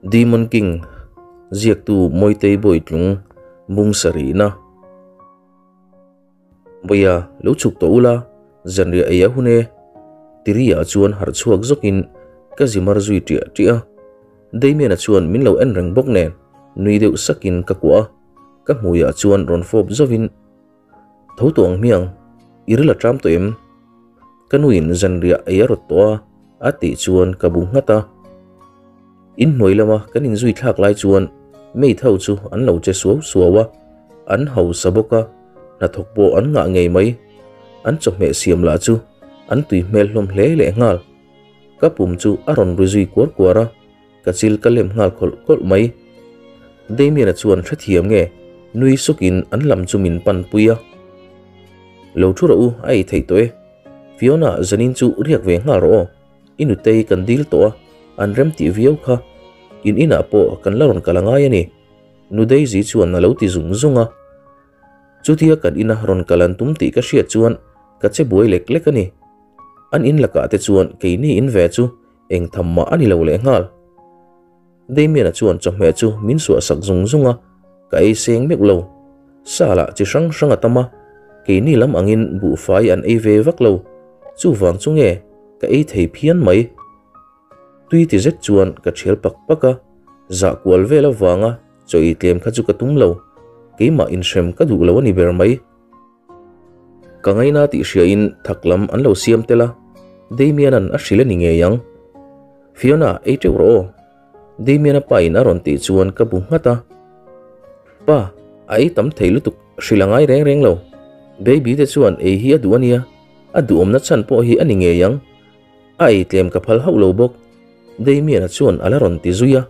Demon King, Ziaktu Mawitei Bawitlung, Bung sarihna. Bawia, lo chhuk tawh ula, zanriah ei a hun e. Tiriah chuan harh chhuak zawkin ka zi mar zui ṭiah ṭiah a. Damian-a chuan min lo en reng bawk nen nui deuh sakin ka kuah a, ka hmuiah chuan rawn fawp zauhin, Tho tawh ang hmiang, i ril a ṭam tawh em? Ka nuin zanriah ei a rawt tawh a, a tih chuan ka bu nghat a. Inhnuai lama kan inzui thlak lai chuan maid ho chu an lo che suau suau a, an hausa bawk a, hnathawk pawh an ngah ngei mai. An chawhmeh siam lah chu an tui hmel hlawm hle leh nghal. Ka pum chu a rawn ri zui kuar kuar a, ka chil ka lem nghal khawlh khawlh mai. Damian-a chuan hrethiam nge nui sukin an lam chu min pan pui a. Lo thu rawh u, a ei theih tawh e. Fiona, zanin chu riak ve nghal rawh aw. I nutei kan dil tawh a, an rem tih viau kha. In inah pawh kan la rawn kal a ngai a ni. Nu Daisy chuan a lo ti zung zung a. Chutia kan ina rawn kal an tum tih ka hriat chuan ka che buai lek lek a ni. An in lakah te chuan keini in ve chu eng tham mah a ni lo lehnghal. Damian-a chuan chawhmeh chu min suah sak zung zung a, ka ei seng meuh lo. Sa lah chi hrang hrang a tam a, keini lam angin buhfai an ei ve vak lo. Chuvang chu nge ka ei thei phian mai. Tui ti zet chuan ka thial pak pak a, zah kual vel avanga chaw ei tlem kha chu ka tum lo. Keimah inhrem ka duh lo a ni ber mai. Ka ngaina tih hriain thak lam an lo siam tel a, Damian-a'n a hrilh a ni ngei ang. Fiona, ei teuh rawh aw. Damian-a pain a rawn tih chuan ka bu nghat a. Pa, a ei tam thei lutuk, hrilh a ngai reng reng lo. Baby te chuan ei hi a duh a nia, a duhawmna chhan pawh hi a ni ngei ang. A ei tlem ka phal hauh lo bawk. Damian-a chuan a la rawn ti zui a.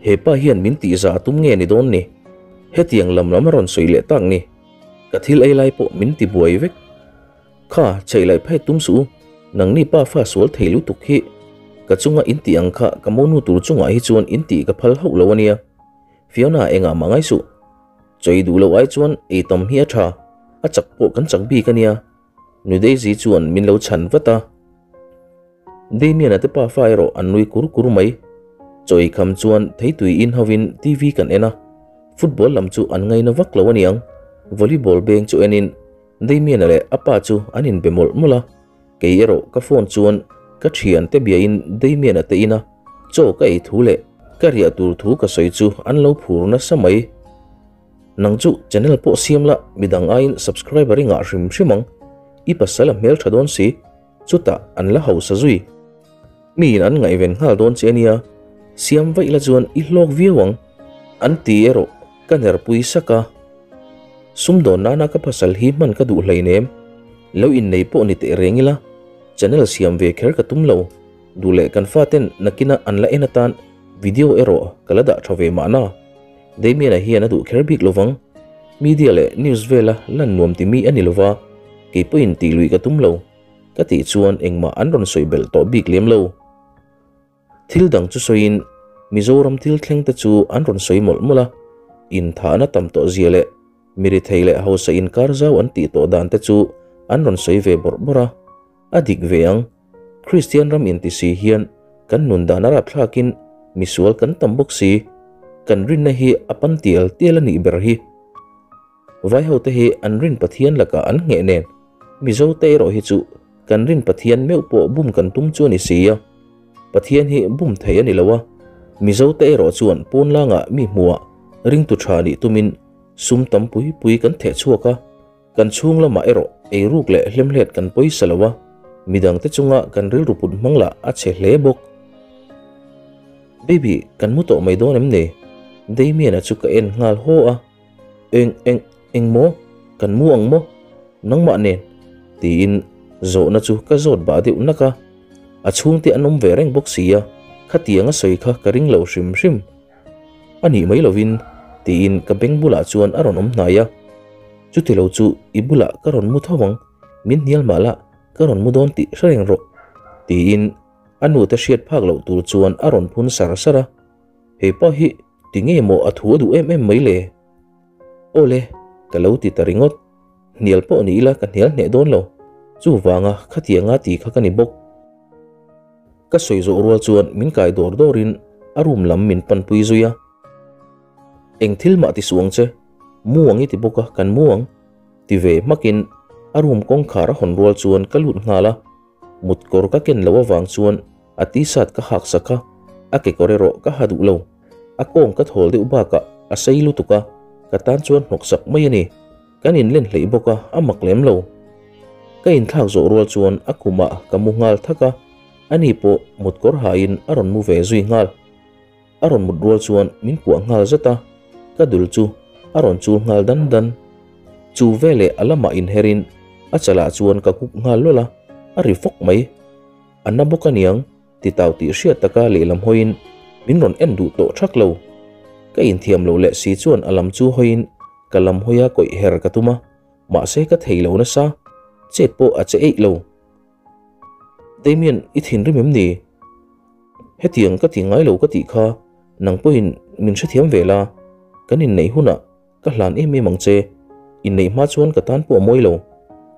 He pa hian min tihzah a tum nge ni dawn ni? Hetiang lam lam a rawn sawi leh tak ni. Ka thil ei lai pawh min ti buai vek. Kha, chheih laih phei tum suh u, nangni pa fa sual thei lutuk hi. Ka chunga in tih ang kha ka monu tur chungah hi chuan in tih ka phal hauh lo a nia. Fiona engah mah ngai suh. Chawi duh loh ai chuan ei tam hi a tha, a chak pawh kan chak bik a nia. Nu Daisy chuan min lo chhan vat a. Damian-a te pafa erawh an nui kur kur mai. Chaw ei kham chuan theitui in hovin TV kan en a, football lam chu an ngaina vak lo aniang. Volleyball beng chu enin Damian-a leh a pa chu an inbe mawlh mawlh a, kei erawh ka phone chuan ka thiante biain Damian-a te ina chaw ka ei thu leh ka riah tur thu ka sawi chu an lo phur nasa mai. Nang chu channel pawh siam la midang aiin subscriber i ngah hrim hrim ang, i pasal a hmeltha dawn si. Chutah an la hausa zui. Miin an ngaihven nghal dawn che ania, siam vaih la chuan i hlawk viau ang. An ti erawh ka nerpui sak a. Sumdawn nana ka pasal hi hman ka duh hleinem. Lo innei pawh ni teh reng ila, channel siam ve kher ka tum lo. Duh leh kan faten nakina an la en atan video erawh ka la dah tha ve mahna. Damian-a hian a duh kher bik lovang. Media leh news vela lan nuam ti mi a ni lova, kei pawhin tih luih ka tum lo. Ka tih chuan engmah an rawn sawi belh tawh bik lem lo. Thil dang chu sawiin Mizoram thil thleng te chu an rawn sawi mawlh mawlh a, inthahna tam tawh zia leh mirithei leh hausa inkar zau an tih tawh dan te chu an rawn sawi ve bawrh bawrh a. A dik ve ang, Kristian ram inti si hian kan nun dan a rapthlakin misual kan tam bawk si, kan rinna hi a pan tial tial a nih ber hi. Vaiho te hi an rin Pathian lakah an ngheh nen, Mizo te erawh hi chu kan rin Pathian meuh pawh bum kan tum chu a ni si a. Pathian hi bum thei a ni lo a, Mizo te erawh chuan pawnlangah mi hmuhah ringtu tha nih tumin sum tam pui pui kan theh chhuak a, kan chhung lamah erawh eiruk leh hlemhlet kan pawisa lo a, midangte chunga kan rilru put hmang lah a chhe hle bawk. Baby, kan mu tawh mai dawn em ni? Damian-a chu ka en nghal haw a. Eng, eng, eng maw? Kan mu ang maw? Nangmah nen? Tiin zawhna chu ka zawt bah deuh nak a. A chhungte an awm ve reng bawk si a, khatiang a sawi kha ka ring lo hrim hrim. A nih mai lovin, tiin ka beng bulah chuan a rawn awm hnai a. Chuti lo chu i bulah ka rawn mu tho ang, min hnial mah la, ka rawn mu dawn tih hre reng rawh, tiin a nute hriat phak loh tur chuan a rawn phun sar sar a. He pa hi ti nge maw a thu a duh em em mai le? Awle, ka lo ti ta ringawt. Hnial pawh ni ila ka hnial hneh dawn lo. Chuvanga khatianga ti kha ka ni bawk. Ka sawi zawh rual chuan min kai dawr dawrin a room lam min panpui zui a. Eng thil mah ti suh ang che, mu ang i ti bawk a, kan mu ang ti ve hmakin a room kawngkhar a hawn rual chuan ka lut nghal a. Mutkawr ka ken loh avang chuan a t-shirt ka hak sak a, a kekawr erawh ka ha duh lo. A kawng ka thawl deuh bakah a sei lutuk a, ka tan chuan hnawk sak mai a ni. Kan inlen hleih bawk a, a mak lem lo. Ka inthlak zawh rual chuan a kumah ka mu nghal thak a, ani pawh mutkawr hain a rawn mu ve zui nghal. A rawn mut rual chuan min puah nghal zet a, ka dul chu a rawn chul nghal dan dan. Chu veleh a lamah inherin a chalah chuan ka kuk nghal lawlh a, a ri fawk mai. A na bawk aniang titau tih hriat taka lehlam hawiin min rawn en duh tawh thak lo. Ka inthiam loh leh si chuan a lam chu hawiin ka lam hawia kawih her ka tum a, mahse ka thei lo nasa, chet pawh a che eih lo. Damien, i thinrim em ni? Hetiang ka ti ngai lo ka tih kha nang pawhin min hrethiam ve la, kan inneih hunah ka hlan em em ang che. Inneih hma chuan ka tan pawh a mawi lo,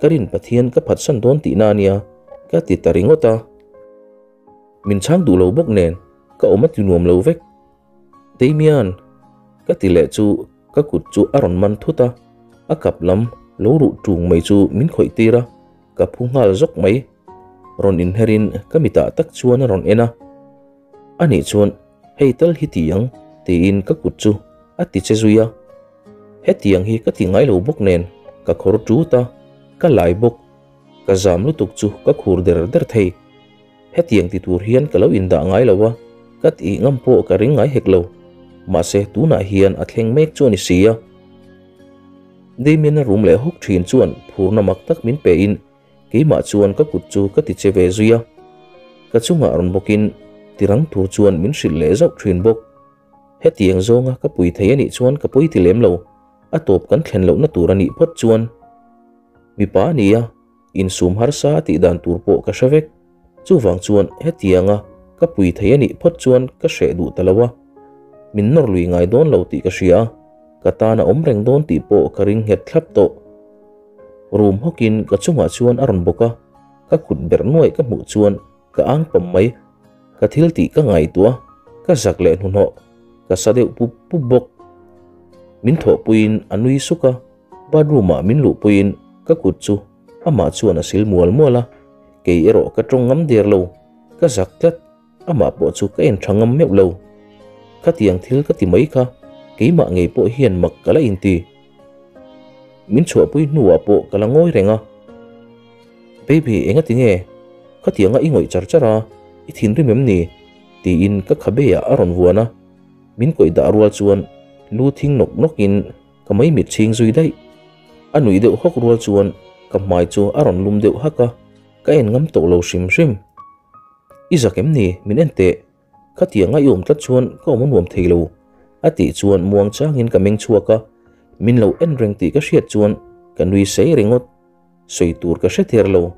ka rin Pathian ka phatsan dawn tihna a nia, ka ti ta ringawt a. Min chhang duh lo bawk nen ka awm a ti nuam lo vek. Damien! Ka ti leh chu ka kut chu a rawn man thut a, a kap lam lo ruh ṭung mai chu min khawih tir a, ka phu nghal zawk mai. Rawn inherin ka mitah tak chuan a rawn en a, Anih chuan hei tal hi ti ang tiin ka kut chu a ti che zui a. Hetiang hi ka ti ngai lo bawk nen ka khawr ṭut a, ka lai bawk. Ka zam lutuk chu ka khur der der thei. Hetiang ti tur hian ka lo indah ngai lo a, ka tih ngam pawh ka ring ngai hek lo. Mahse tunah hian a thleng mek chu a ni si a. Damien-a rum leh hawk thin chuan phurna mak tak min pe in keimah chuan ka kut chu ka ti che ve zui a. Ka chungah rawn bawkin tirang tur chuan min hrilh leh zauh thin bawk. Hetiang zawnga ka pui thei a nih chuan ka pawi ti lem lo, a tawp kan thlen lohna tur a nih phawt chuan. Mipa a ni a. Insum harsa a tih dan tur pawh ka hre vek. Chuvang chuan hetianga ka pui thei a nih phawt chuan ka hreh duh ta lo a. Min nawr lui ngai dawn lo tih ka hria a, ka tan a awm reng dawn tih pawh ka ring nghet thlap tawh. Rum hawkin ka chungah chuan a rawn bawk a, ka kut berh nuaih ka hmuh chuan ka ang pam mai. Ka thil tih ka ngaihtuah a, ka zak leh hnuhnawh, ka sa deuh pup pup bawk. Min thawhpuiin a nui suk a. Bathroom ah min luhpuiin ka kut chu amah chuan a sil mual mual a, kei erawh ka tawng ngam der lo, ka zak tlat, amah pawh chu ka en tha ngam meuh lo. Khatiang thil ka ti mai kha keimah ngei pawh hian mak ka la inti. Min chhuahpui hnuah pawh ka la ngawi reng a. Baby enga ti nge? Khatianga i ngawih char char a, i thinrim em ni? tiin ka khabe ah a rawn vuan a, min kawih dah rual chuan lu thing nawk nawk in Ka mai mit chhing zui daih. A nuih deuh hawk rual chuan ka hmai chu a rawn lum deuh hak a, ka en ngam tawh lo hrim hrim. I zak em ni? Min en teh. Khatianga i awm tlat chuan ka awm a nuam thei lo, a tih chuan muang changin ka meng chhuak a, min lo en reng tih ka hriat chuan ka nui sei ringawt. Sawi tur ka hre ther lo.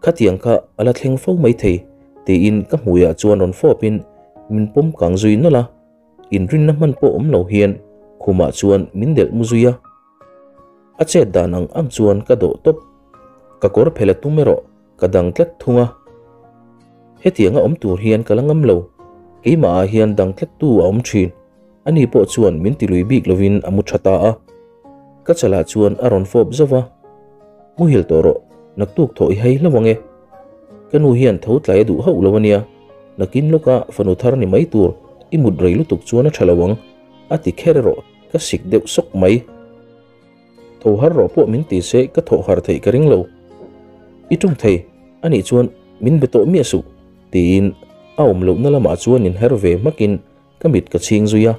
Khatiang kha a la thleng fo mai thei, tiin ka hmuiah chuan rawn fawpin min pawm kang zui nawlh a. Inrinna hman pawh awm lo hian khumah chuan min delh mu zui a. A chet dan ang ang chuan ka dawh tawp. Ka kawr phel a tum erawh ka dang tlat thung a. Hetianga awm tur hian ka la ngam lo. Keimah ah hian dang tlat tu a awm thin. Ani pawh chuan min ti lui bik lovin a mu tha ta a. Ka chalah chuan a rawn fawp zauh a. Muhil tawh rawh, naktuk thawh i hai hlauh ang e. Ka nu hian tho tlai a duh hauh lo ania. Nakin lawka fanu thar ni mai tur i mut rei lutuk chuan a tha lo ang, a ti kher erawh ka sik deuh sawk mai. Tho har rawh pawh min ti se ka thawh har theih ka ring lo. I tawng thei a nih chuan min be tawh miah suh, tiin a awm lohna lamah chuan inher ve hmakin ka mit ka chhing zui a.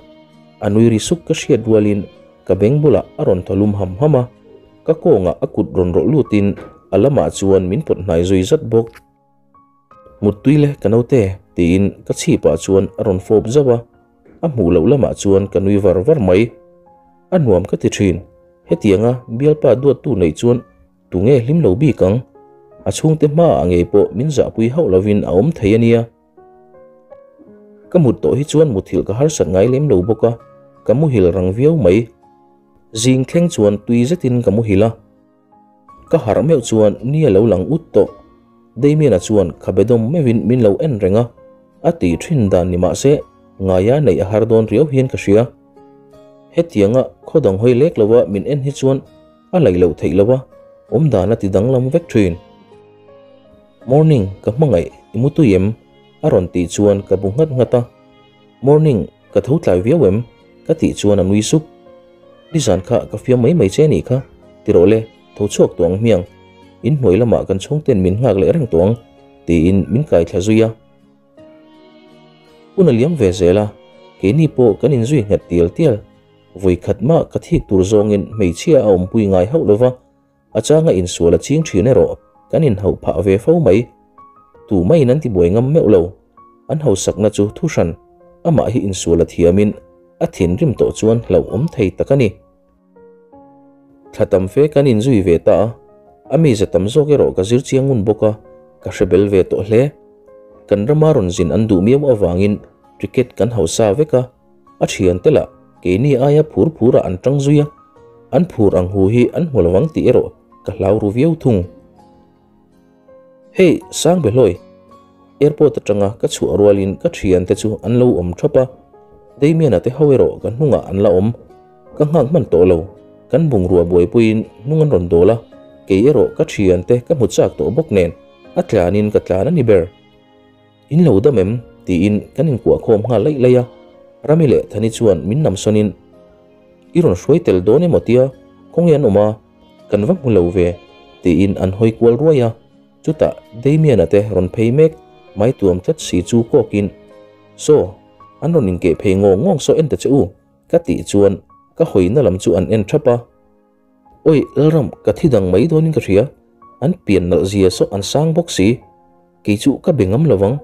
A nui ri suk ka hriat rualin ka beng bulah a rawn thaw lum ham ham a, ka kawngah a kut rawn rawh lutin a lamah chuan min pawt hnai zui zat bawk. Muttui le ka naute tiin ka chhipah chuan a rawn fawp zauh a, a hmuh loh lamah chuan ka nui var var mai. A nuam ka ti thin, hetianga bialpa duattu neih chuan tunge hlim lo bik ang? A chhungte hmaah ngei pawh min zahpui hauh lovin a awm thei a nia. Ka mut tawh hi chuan muthilh ka harsat ngai lem lo bawk a, ka muhil rang viau mai. Zing thleng chuan tui zetin ka muhil a. Ka harh meuh chuan ni a lo lang ut tawh. Damian-a chuan khabe dawm meuhin min lo en reng a, A tih thin dan ni mah se ngaia neih a har dawn riau hian ka hria. Hetianga khaw dang hawi lek lova min en hi chuan a laih loh theih lova awm dan a ti danglam vek thin. Morning ka hmangaih i mu tui em? A rawn tih chuan ka bu nghat nghat a. Morning ka tho tlai viau em? Ka tih chuan a nui sup. Nizan kha ka fiam mai mai che anih kha, ti rawh le, tho chhuak tawh ang hmiang, in hnuai lamah kan chhungten min nghak leh reng tawh ang, tiin min kai thla zui a. Hun a liam ve zel a, keini pawh kan inzui nghet tial tial. Vawi khat mah ka thik tur zawngin hmeichhia a awmpui ngai hauh lova, a changa insual a ching thin erawh kan inhauh phah ve fo mai. Tu maiin an tibuai ngam meuh lo. An hausakna chu thu hran, amah hi insual a thiamin a thinrim tawh chuan hlauhawm thei tak a ni. Thla tam fe kan inzui ve ta a, a mize tam zawk erawh ka zir chiang ngun bawk a, ka hre bel ve tawh hle. Kan rama rawn zin an duh miau avangin ticket kan hausa vek a, a thiante lah keini aia phur phurah an tang zui a, an phur ang hu hi an hmu lovang tih erawh ka hlau ru viau thung. Hei, Sangbehlawi! Airport atanga ka chhuah rualin ka thiante chu an lo awm thap a, Damian-a te ho erawh ka hnungah an la awm. Ka nghak hman tawh lo, kan bungrua buaipuiin hnung an rawn dawl a, kei erawh ka thiante ka hmu chak tawh bawk nen a tlanin ka tlan a ni ber. In lo dam em? tiin kan inkuah khawm nghal laih laih a, Rami leh Thani chuan min namsawnin I rawn hruai tel dawn emaw tia khawnge an awm a, kan va hmu lo ve tiin an hawi kual ruai a, chutah Damian-a te rawn phei mek mai tuam tlat si chu kawkin Saw, an rawn inkeh phei ngawng ngawng saw en ta che u ka tih chuan ka hawina lam chu an en thap a. Oi Lalram ka thi dang mai dawnin ka hria, an pian nalh zia saw an sang bawk si, kei chu ka be ngam lovang.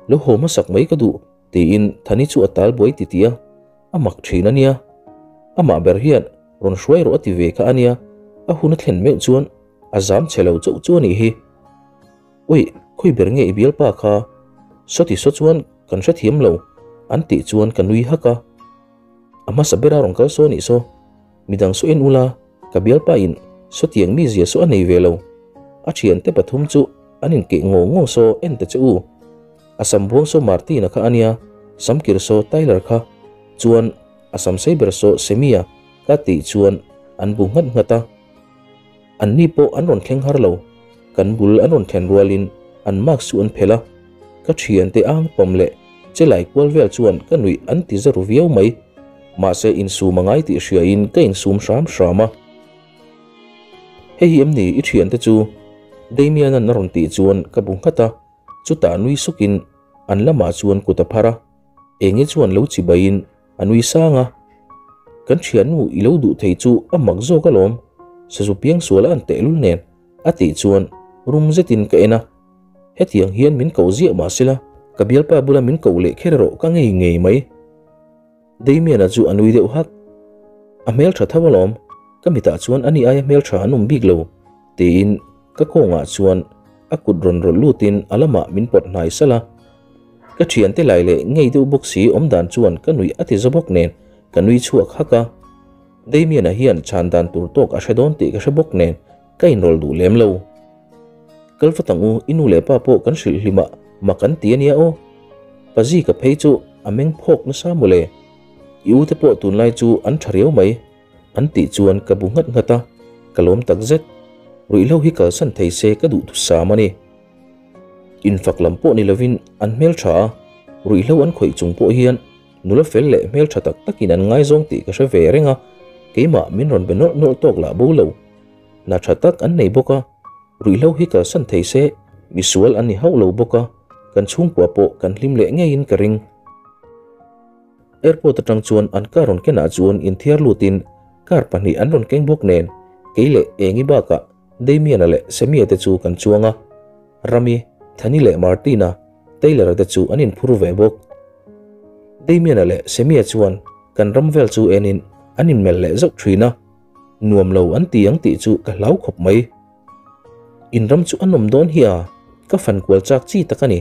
Lo haw hmasak mai ka duh tiin Thani chu a tal buai titih a, a mak thin a nia. Amah ber hian rawn hruai rawh a ti ve kha a nia, a hun a thlen meuh chuan a zam chhe lo chauh chu a nih hi. Ui, khawi ber nge i bialpa kha? Sawti saw chuan kan hrethiam lo, an tih chuan ka nui hak a. A hmasa bera rawn kal saw nih saw, midang saw en ula, ka bialpa in sawtiang mi zia saw a nei ve lo. A thiante pathum chu an inkeh ngawng ngawng saw en ta che u. A sam buang saw Martina kha a nia, samkir saw Tyler kha, chuan a sam sei ber saw Semia ka tih chuan an bu nghat nghat a. An ni pawh an rawn thleng har lo, kan bul an rawn thlen rualin an mask chu an phelh a, ka thiante ang pawm leh che lai kual vel chuan ka nuih an ti za ru viau mai. Mahse insum a ngai tih hriain ka insum hram hram a. Hei hi em ni i thiante chu? Damian-a'n a rawn tih chuan ka bu nghat a, chutah nui sukin an lamah chuan kut a phar a, enge chuan lo chibaiin A nui sang a, Kan thiannu i lo duh thei chu a mak zawk alawm, sazu piang sual a an tehlul nen a tih chuan rum zetin ka en a. Hetiang hian min koh ziah mah sela ka bialpa bula min koh leh kher erawh ka ngei ngei mai. Damian-a chu a nui deuh hak. A hmeltha tho alawm, ka mitah chuan ani aia hmeltha an awm bik lo, tiin ka kawngah chuan a kut rawn rawlh lutin a lamah min pawt hnai salh a. Ka thiante lai leh ngei deuh bawk si awm dan chuan ka nuih a ti za bawk nen ka nui chhuak hak a. Damian-a hian chhan dan tur tawk a hre dawn tih ka hre bawk nen ka inrawl duh lem lo. Kal vat ang u, i nu leh pa pawh kan hrilh hlim a, mak an ti a nia aw. Pazi ka phei chu a meng phawk nasa mawle. I u te pawh tunlai chu an tha riau mai. An tih chuan ka bu nghat nghat a, ka lawm tak zet. Ruihhlo hi kalsan thei se ka duh thusam a ni. Infak lam pawh ni lovin an hmeltha a, ruihhlo an khawih chung pawh hian nula fel leh hmeltha tak takin an ngaizawng tih ka hre ve reng a, keimah min rawn be nawlh nawlh tawk lah bo lo. Hna tha tak an nei bawk a, ruihhlo hi kalsan thei se misual an ni hauh lo bawk a, kan chhungkua pawh kan hlim leh ngeiin ka ring. Airport atang chuan an car rawn kenah chuan inthiar lutin car pahnih an rawn keng bawk nen kei leh Engi bakah Damian-a leh Sammy-a te chu kan chuang a, Rami, Thani leh Martin-a, Taylor-a te chu an inphur ve bawk. Damian-a leh Sammy-a chuan kan ram vel chu enin an inmelh leh zauh thin a, nuam lo an ti ang tih chu ka hlau khawp mai. In ram chu a nawm dawn hi a, ka fan kual chak chi tak a ni.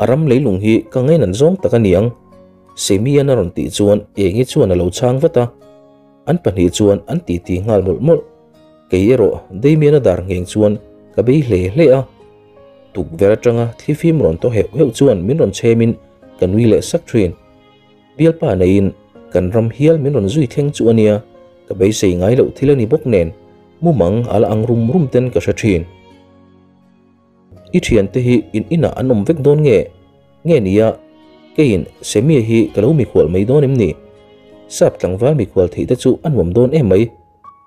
A ram leilung hi ka ngainan zawng tak a ni ang, Sammy-a'n a rawn tih chuan Engi chuan a lo chhang vat a, an pahnih chuan an titi nghal mawlh mawlh. Kei erawh Damian-a dar ngheng chuan ka bei hle hle a. Tukverh atanga thlifim rawn thaw heuh heuh chuan min rawn chhemin ka nui leh sak thin. Bialpa neiin kan ram hial min rawn zui thleng chu a nia, ka beisei ngai loh thil a ni bawk nen mumang a la ang rum rum ten ka hre thin. I thiante hi in inah an awm vek dawn nge? Nge nia, keiin Semia hi ka lo mikhual mai dawn em ni? Sap tlangval mikhual theih te chu a nuam dawn em mai,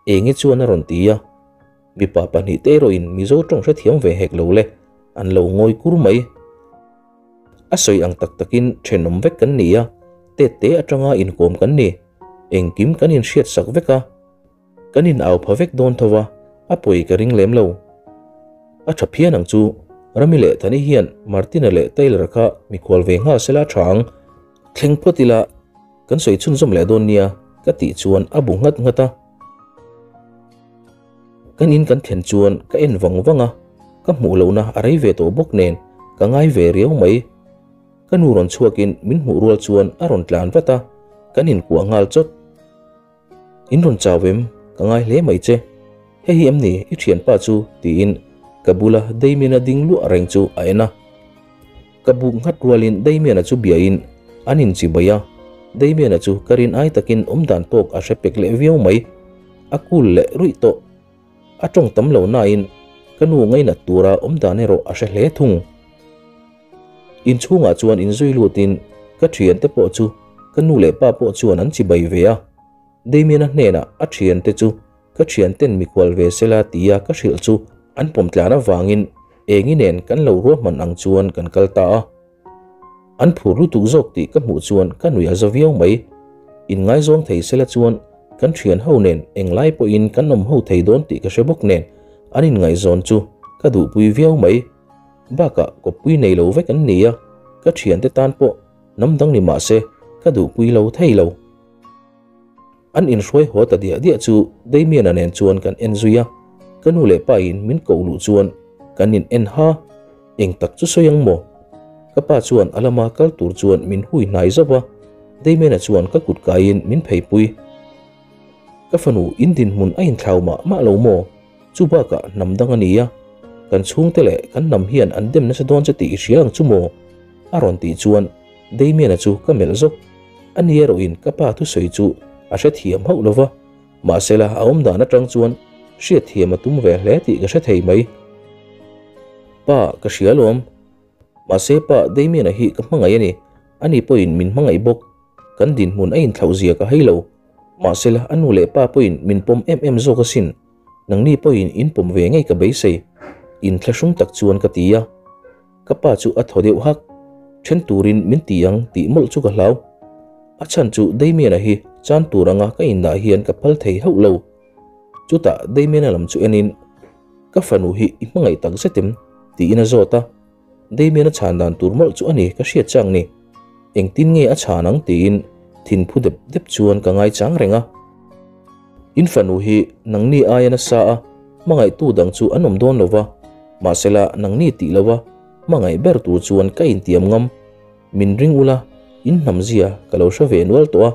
Enge chuan a rawn ti a. Mipa pahnihte erawhin Mizo tawng hrethiam ve hek lo le, an lo ngawi kur mai. A sawi ang tak takin thenawm vek kan ni a, tette atanga inkawm kan ni. Engkim kan inhriatsak vek a. Kan in au pha vek dawn tho a, a pawi ka ring lem lo. A tha phian ang chu, Rami leh Thani hian Martina leh Taylor kha mikhual ve nghal sela tha ang. Thleng phawt ila, kan sawi chhunzawm leh dawn nia, ka tih chuan a bu nghat nghat a. Kan in kan thlen chuan ka en vang vang a, ka hmuh lohna a rei ve tawh bawk nen ka ngai ve riau mai. Ka nu rawn chhuakin min hmuh rual chuan a rawn tlan vat a, kan inkuah nghal chawt. In rawn chau em? Ka ngai hle mai che. Hei hi em ni i thianpa chu? tiin ka bula Damian-a ding luah reng chu a en a. Ka buk nghat rualin Damian-a chu biain an inchibai a. Damian-a chu ka rin ai takin awmdan tawk a hre pek leh viau mai. A cool leh ruih tawh. A tawng tam lo nain ka nu ngainat tura awmdan erawh a hre hle thung. Inchhungah chuan inzui lutin ka thiante pawh chu ka nu leh pa pawh chuan an chibai ve a. Damian-a hnenah a thiante chu ka thianten mikhual ve sela tia ka hrilh chu an pawm tlan avangin engi nen kan lo ruahman ang chuan kan kal ta a. An phur lutuk zawk tih ka hmuh chuan ka nuih a za viau mai. Inngaizawng thei sela chuan kan thian ho nen englai pawhin kan awm ho thei dawn tih ka hre bawk nen an inngaihzawn chu ka duhpui viau mai. Bakah kawppui nei lo vek an ni a, ka thiante tan pawh hnam dang ni mah se ka duhpui lo thei lo. An inhruai haw ta diah diah chu Damian-a nen chuan kan en zui a, ka nu leh pa in min koh luh chuan kan in en ha, eng tak chu sawi ang maw? Ka pa chuan a lama kal tur chuan min hui hnai zauh a, Damian-a chuan ka kut kaiin min pheipui. Ka fanu in dinhmun a inthlau mah mah lo maw? Chu bakah hnam dang a ni a, kan chhungte leh kan hnam hian an dem nasa dawn che tih i hria ang chu maw? A rawn tih chuan Damian-a chu ka melh zawk. Ani erawhin ka pa thusawi chu a hrethiam hauh lo va, mahsela a awm dan atang chuan hriatthiam a tum ve hle tih ka hre thei mai. Pa, ka hria alawm. Mahse pa, Damian-a hi ka hmangaih a ni. Ani pawhin min hmangaih bawk. Kan dinhmun a inthlauh zia ka hai lo. Mahsela a nu leh pa pawhin min pawm em em zawk asin. Nangni pawhin in pawm ve ngei ka beisei. Inthlahrung tak chuan ka ti a. Ka pa chu a thaw deuh hak. Then turin min ti ang tih mawlh chu ka hlau. A chhan chu Damian-a hi chan tur anga ka indah hian ka phal thei hauh lo. Chutah Damian-a lam chu enin, Ka fanu hi i hmangaih tak zet em? tiin a zawt a. Damian-a chhan dan tur mawlh chu a ni ka hriat chang ni. Engtin nge a chhan ang tiin thin phu dep dep chuan ka ngaichang reng a. In fanu hi nangni aia nasa a hmangaihtu dang chu an awm dawn lo va, mahsela nangni tih lo va hmangaih ber tur chuan ka intiam ngam. Min ring ula, in hnamzia ka lo hre ve nual tawh a,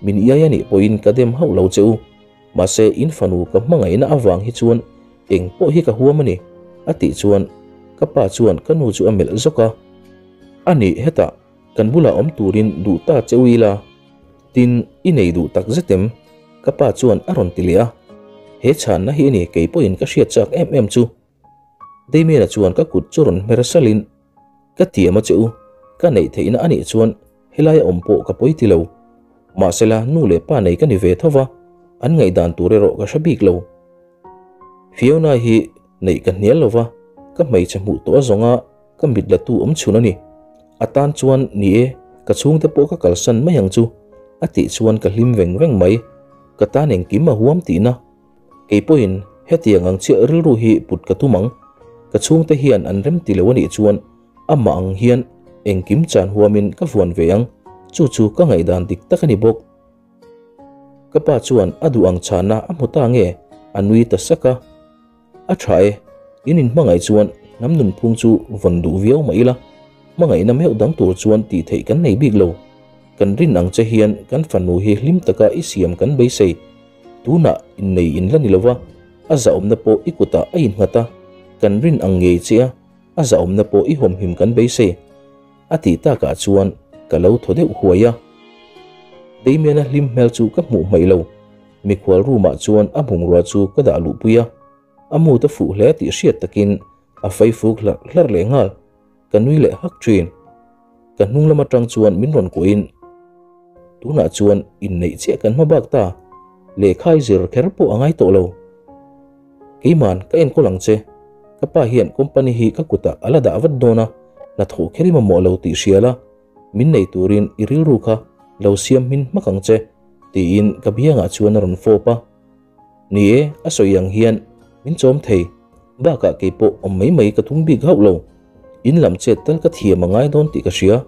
min iai a nih pawhin ka dem hauh lo che u. Mahse in fanu ka hmangaihna avang hi chuan eng pawh hi ka huam a ni, a tih chuan ka pa chuan ka nu chu a melh zawk a. A nih hetah kan bulah awm turin duh ta che u ila, tin i nei duh tak zet em? Ka pa chuan a rawn ti leh a. He chhanna hi a ni kei pawhin ka hriat chak em em chu. Damian-a chuan ka kut chu rawn hmer salin, Ka tiam a che u, ka neih theihna a nih chuan helaia awm pawh ka pawi ti lo. Mahsela nu leh pa nei ka ni ve tho va, an ngaihdan tur erawh ka hre bik lo. Fiona hi neih ka hnial lo va, ka hmeichhe hmuh tawh a zawnga ka mit la tu awm chhun a ni. A tan chuan ni e, ka chhungte pawh ka kalsan mai ang chu, a tih chuan ka hlim veng veng mai. Ka tan engkim a huam tihna. Kei pawhin hetiang ang chiah rilru hi put ka tum ang. Ka chhungte hian an rem ti lo a nih chuan amah ang hian engkim chan huamin ka vuan ve ang, chu chu ka ngaihdan dik tak a ni bawk. Ka pa chuan a duh ang chhana a hmu ta nge a nui ta sak a. A tha e, in inhmangaih chuan hnam nunphung chu vawn duh viau mah ila, hmangaihna meuh dang tur chuan tih theih kan nei bik lo. Kan rin ang che hian kan fanu hi hlim taka i siam kan beisei. Tunah innei in la ni lova, a zahawmna pawh i kutah a innghat a, kan rin ang ngei che a. A zahawmna pawh i hawmhim kan beisei a tih takah chuan ka lo thaw deuh huai a. Damian-a hlim hmel chu ka hmuh hmaih lo. Mikhual room-ah chuan a bungrua chu ka dah luhpui a. A mood a fuh hle tih hriat takin a fei fuk hlarh hlarh leh nghal. Ka nui leh hak thin. Ka hnung lam atang chuan min rawn kuahin, Tunah chuan inneih chiah kan hma bak ta, lehkha i zir kher pawh a ngai tawh lo. Keiman ka enkawl ang che, ka pa hian company hi ka kutah a la dah vat dawn a, hnathawh kher i mamawh lo tih hria la, min nei turin i rilru kha lo siam hmin hmak ang che, tiin ka biangah chuan a rawn fawp a. Ni e, a sawi ang hian min chawm thei. Bakah kei pawh awm mai mai ka tum bik hauh lo. In lam chet tal ka thiam a ngai dawn tih ka hria.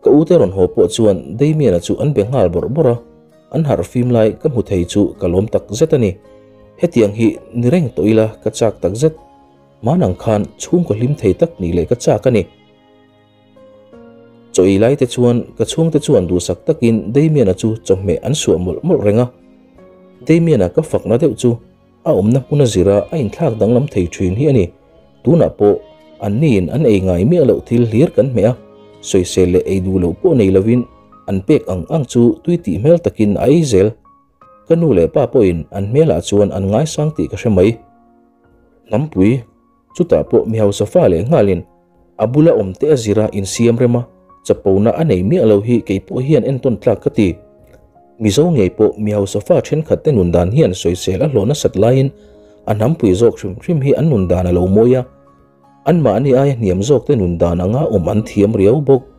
Ka ute rawn haw pawh chuan Damian-a chu an be nghal bawrh bawrh a, an harh fim lai ka hmu thei chu ka lawm tak zet a ni. Hetiang hi ni reng tawh ila ka chak tak zet. Hmanang khan chhungkaw hlim thei tak nih leh ka chak a ni. Chaw ei lai te chuan ka chhungte chuan duhsak takin Damian-a chu chawhmeh an suah mawlh mawlh reng a. Damian-a ka fakna deuh chu a awmna hmun a zira a inthlak danglam thei thin hi a ni. Tunah pawh anniin an ei ngai miah loh thil hlir kan hmeh a, sawisel leh ei duh loh pawh nei lovin an pek ang ang chu tui tih hmel takin a ei zel. Ka nu leh pa pawhin an hmelah chuan an ngaisang tih ka hre mai. Hnampui. Chutah pawh mi hausa fa leh nghalin a bula awm te a zira insiam rem a, chapona a nei miah lo hi kei pawh hian entawn tlak ka ti. Mizo ngei pawh mi hausa fa thenkhat te nun dan hian sawisel a hlawh nasat laiin a hnampui zawk hrim hrim hi an nun dan a lo mawi a, anmahni aia hniam zawk te nun dan anga awm an thiam riau bawk.